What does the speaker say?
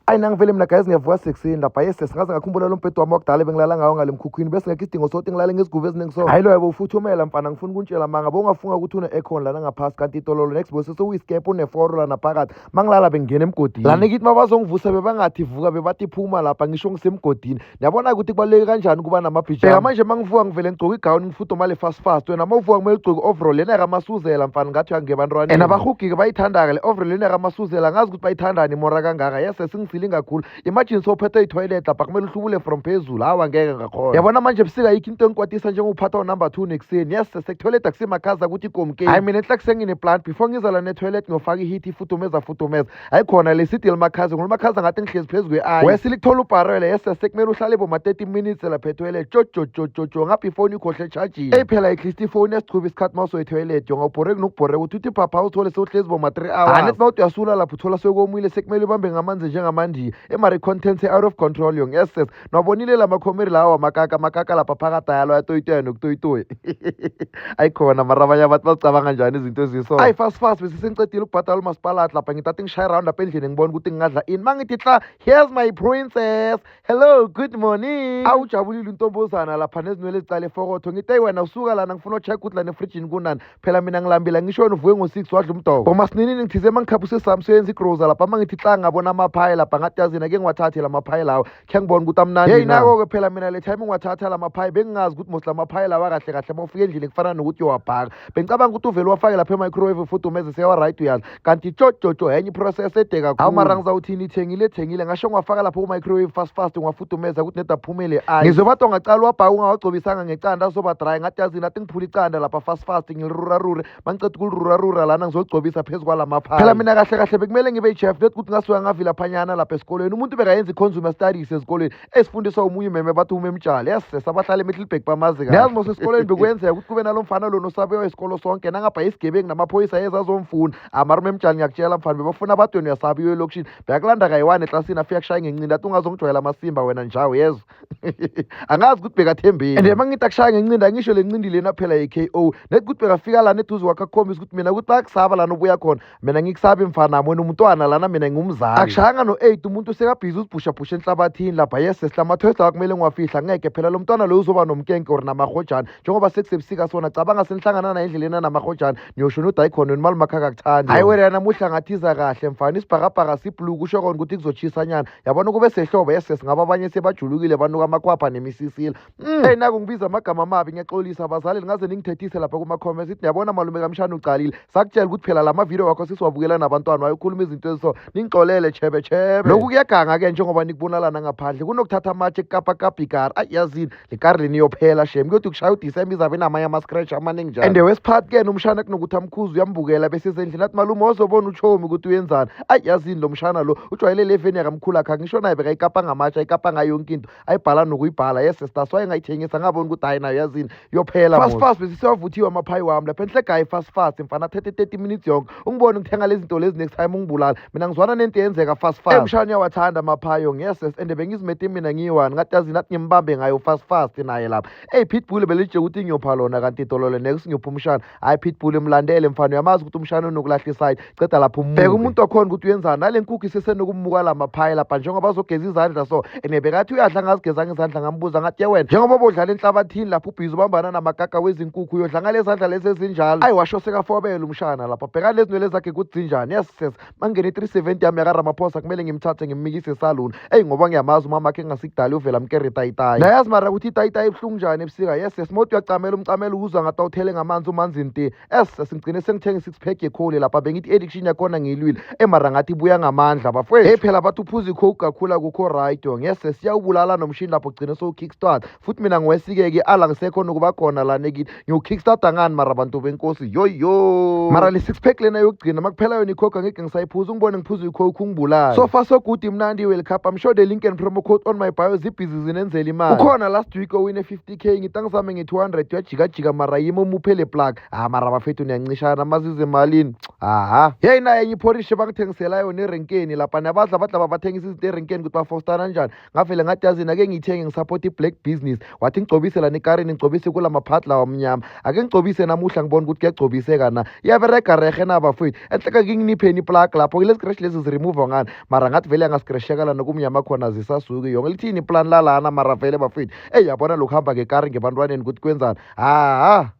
Ayi, nangivele mina guys, ngiyavuka sekuseni lapha. Yes, singaze ngakhumbula lo mbhedo wami wakudala bengilala ngawo ngale mkhukhwini, bese ngekho isidingo sokuthi ngilale ngezigubo eziningi. So hayi, loyo bowufuthumela mfana, ngifuna ukuntshela manga bowungafunga ukuthi une-aircon lana ngaphasi, kanti itololo next bose sewuyisikepe, uneforo lana phakathi. Mangilala bengingena emgodini lana kithi, mabazongivusa bebangathi vuka, bebathi phuma lapha, ngisho ngisemgodini. Niyabona ukuthi kubaluleke kanjani ukuba namabhijama. Bheka manje, mangivuka ngivele ngigcoke igawuni, ngifudumale fast fast. Wena uma uvuka kumele ugcoke i-overall lena yakamasuzela mfana, ngathi uyangebantwaneni. And abarhugike bayithanda-ke le overall lena yakamasuzela, ngazi ukuthi bayithandani mora kangaka. Yes, singifili kakhulu. Imagine sowuphethe i-toilet lapha, kumele uhlubule from phezulu. Hawa, ngeke ngakhona. Yabona manje ebusika yikho into engikwatisa njengokuphatha unumber 2 nekuseni. Yes, sekutoilet akusimakhaza ukuthi igomkeni. Hayi, mina enhla kusengine-plan before ngiza la ne-toilet, ngiyofaka i-heat, ifudumeza fudumeza. Hayi khona le sidi elimakhaza, ngolimakhaza ngathi ngihlezi phezu kwe-ice. Wesilikuthola ubharele. Yes, sekumele uhlale boma-30 minutes lapha etoilet. Jojojojojo, ngapha ifoni ikhohle echargini. Eyi phela, at least ifoni yasichuba isikhathi ma usoyitoilet, yonga ubhoreki nokubhoreka uthi uthi phapha, uthole sewuhlezi boma-3 hours. Anethi mawuthi uyasula lapho, uthola sekomile, sekumele ubambe ngamanzi njengamandiya emari contents out of control yong. Yes, yes, nawubonile la makhomeri lawa, makaka makaka lapha phakathi, ayalo ayatoyitoya nokutoyitoya. Ayikhona mara abanye abantu bazicabanga njani izinto eziso? Ayi, fast fast bese sengicedile ukubhadala umasipalati lapha, ngithathe ngishaye round lapha endlini, ngibona ukuthi ngingadla ini. Mangithi hla, here's my princess, hello, good morning. Awujabulile intombozana lapha nezinwele ezicala efokotho. Ngithi eyi wena, usuka lana, ngifuna ucheck ukuthi lana efrijini kunani. Phela mina ngilambile, ngisho wena uvuke ngo-6 wadla umdoko. Boma sinini ngithize mangikhaphuse sami soyenza igroza lapha, mangithi hla, ngabona amaphayi lapha, ngathi yazini, ake ngiwathathe la maphayi lawo, khe ngibona ukuthi amnandi. Hey, nako-ke phela mina le time ngiwathatha la maphayi, bengingazi ukuthi mos la maphayi lawa kahle kahle uma ufika endlini kufana nokuthi uyowabhaka. Bengicabanga ukuthi uvele uwafake lapha e-microwave ufudumeze, sewa-right, uyadla. Kanti tshotshotsho, enye iprocess ede kakhulu. Hawu mara ngizawuthini, ithengile thengile, ngasho ngiwafaka lapho ku-microwave fast fast, ngiwafudumeza ukuthi neda aphumele. Ayi, ngizwe bathi ungacala uwabhaka ungawagcobisanga ngecanda, azoba dry. Ngathi yazini, athi ngiphula icanda lapha fast fast, ngilirurarure. Mangiceda ukulirurarura lana, ngizogcobisa phezu kwala maphayi. Phela mina kahle kahle bekumele ngibe i-chef, net ukuthi ngasuka ngavila phanyana lapha esikolweni. Umuntu bekayenza i-consumer studies esikolweni, esifundiswa omunye umeme, bathi umemtshali. Yes, sabahlala eMiddelburg bamazi kahle. Yazi mos esikolweni bekwenzeka ukuthi kube nalo mfana lona osabewa isikolo sonke, nangapha isigebengu namaphoyisa yeza azomfuna. Amara umemtshali, ngiyakutshela mfana, bebafuna abadweni, uyasabiwa elokishini, beyakulanda kayi-one eklasini, afika kushaya ngencinda, athi ungazongijwayela amasimba wena njawo yezwa. Angazi ukuthi bekathembeni. And mangithi akushaya ngencinda, ngisho le ncindi lena phela ye-KO, net ukuthi bekafika lana eduze kwakhe, akukhombisa ukuthi mina ukuthi bayakusaba lana ubuya khona. Mina ngikusabi mfana, wena umntwana lana, mina ngumzali. Akushayanga no-8, umuntu sekabhizi uzibhushabhusha enhlabathini lapha. Yes, silamathoyisi lawa kumele ngiwafihla, ngeke phela lo mntwana loyo uzoba nomkenke or namahojana, njengoba sekusebusika sona. Cabanga senihlangana naye endleleni anamahojana, niyoshona udayi khona, wena umalumakhe akakuthandi. Hayi wena, namuhla ngathiza kahle mfana, isibhakabhaka siblue, kusho kona ukuthi kuzotshisa nyana. Yabona kube sehlobo. Yes, singaba abanye sebajulukile, banuka amakhwapha nemisisila. Hey, naku ngibiza amagama amabi, ngiyaxolisa abazali, ningaze ningithethise lapha kuma-comments. Ithi niyabona malume kamshana ucalile, sakutshela ukuthi phela la mavidiyo wakho sisiwabukela nabantwana, wayekhuluma izinto eziso. Ningixolele chebe chebe. Lokhu kuyaganga-ke njengoba nikubonalana ngaphandle, kunokuthatha amatshe kukapakapa ikari. Ayi yazini, le kari leni iyophela shem, kuyothi kushaya uDisemba izabe inamanye ama-scratch amaningi njalo. And wesiphathi-ke nomshana kunokuthi amkhuze, uyambukela bese ezendlini, athi malume wazobona uchomi ukuthi uyenzani. Ayi yazini, lo mshana lo ujwayele le veni yakamkhulu akhe, ngisho naye bekayikapa ngamatshe, ayikapa ngayo yonke into, ayibhala nokuyibhala. Yes, sister, so ayengayithengisa, ngabona ukuthi hayi nayo yazini, yophela. Fast fast bese sewavuthiwe amaphayi wami lapha enhle gayi. Fast fast mfana, athethe 30 minutes yonke. Ungibone ngithenga lezi zinto lezi, next time ungibulala. Mina ngizwana nento eyenzeka fast fast. Emshana uyawathanda amaphayo. Yes, and bengizimete mina ngiyi-one, ngathi yazini, athi ngimbambe ngayo fast fast naye lapha. Eyi, pitbull belije ukuthi ngiyopha lona, kanti idolole next ngiyopha umshana. Hayi, pitbull imlandele mfana, uyamazi ukuthi umshana unokulahla isayidi. Ceda lapho bheka umuntu wakhona ukuthi uyenzani nale nkukhu isesenokummuka la maphayi lapha, njengoba azogeza izandla. So and bekathi uyadla ngazigezanga izandla. Ngambuza ngathi, ye wena, njengoba bodlala enhlabathini lapho, ubhizi ubambana namagaga wezinkukhu, uyodla ngalezi zandla lezi ezinjalo? Ayi, washo sekafobela umshana lapha. Bheka lezi nwele zakhe ukuthi zinjani. Yes, yes, mangene i-370 yami yakaRamaphosa, kumele ngimthathe ngimmikise esaluni. Eyi, ngoba ngiyamazi umama akhe, engasikudala uvela mkere itayitayi. Nayazi mara ukuthi itayitayi ibuhlungu njani ebusika. Yes, yes, mothi uyacamela umcamelo, ukuzwa ngathi awuthele ngamanzi, umanzi nti. Yes, singigcine sengithenga i-six pack yekholi lapha. Bengithi i-addiction yakhona ngiyilwile, emara ngathi ibuya ngamandla bafowethu. Hey phela, bathi uphuza icoke kakhulu akukho right yong. Yes, siyawubulala nomshini lapho, gcine sowu-kickstart futhi. Mina ngiwesikeke ala, ngisekhona ukuba khona lana ekithi, ngiwu-kickstarta ngani mara bantu benkosi? Yoyo, mara le six pack lena yokugcina, makuphela yona icoke angeke ngisayiphuza. Ungibone ngiphuza icoke ungibulala. So far so good, imnandi i-World Cup. I'm sure the link and promo code on my bio zibhizi zinenzela imali. Ukhona last week owine 50K, ngithi angizame nge-200, uyajikajika mara yimi omuphe le plug. Ah, mara bafethu, niyancishana mazize emalini. Aha, yeyi, naye enye iphorishe bangithengisela yona erenkeni lapha, nabadla badla babathengisa izinto erenkeni ukuthi bafostana njani. Ngavele ngathi yazini, ake ngiyithenge, ngisupport i-black business. Wathi ngigcobise lana ekarini, ngigcobise kula maphathi lawa amnyama. Ake ngigcobise namuhla, ngibone ukuthi kuyagcobiseka na, iyaberega rehe na bafowethu. Enhleka nginginipheni iplug lapho, lezi scratch lezi ziremove ngani mara? Ngathi vele angaskresheka lana kumnyama khona zisasuki yonke. Lithini iplan lalana mara vele bafethu? Eyi, yabona lokuhamba ngekari ngebantwaneni ukuthi kwenzani. Ha.